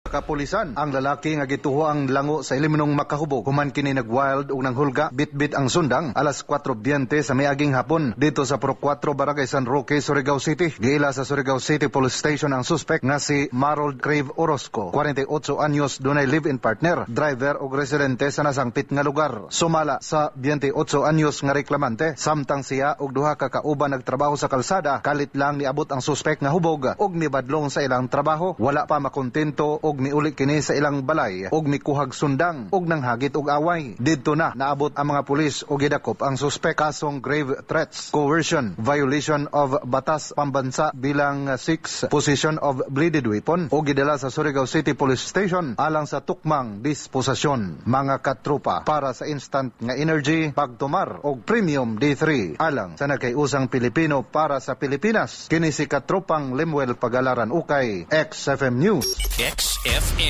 Kapulisan. Ang lalaki nga gituho ang lango sa iliminong makahubog human kini nagwild ug nanghulga bitbit ang sundang alas 4:20 sa miaging hapon dito sa Purok 4, Barangay San Roque, Surigao City. Giila sa Surigao City Police Station ang suspect nga si Marold Crave Orozco, 48 anyos, dunay live-in partner, driver ug residente sa nasangpit nga lugar. Sumala sa 28 anyos nga reklamante, samtang siya ug duha ka kauban nagtrabaho sa kalsada, kalit lang niabot ang suspect nga hubog ug mibadlong sa ilang trabaho. Wala pa makontento ug miuli kini sa ilang balay ug mikuhag sundang ug nanghagit og away. Didto na naabot ang mga pulis ug gidakop ang suspect kasong grave threats, coercion, violation of Batas Pambansa bilang 6, possession of bladed weapon ug gidala sa Surigao City Police Station alang sa tukmang disposisyon. Mga katropa, para sa instant nga energy, pagtumar og Premium D3 alang sa nagkay-usang Pilipino para sa Pilipinas. Kini si Katropang Lemuel Pagalaran Ukay, XFM News. XFM.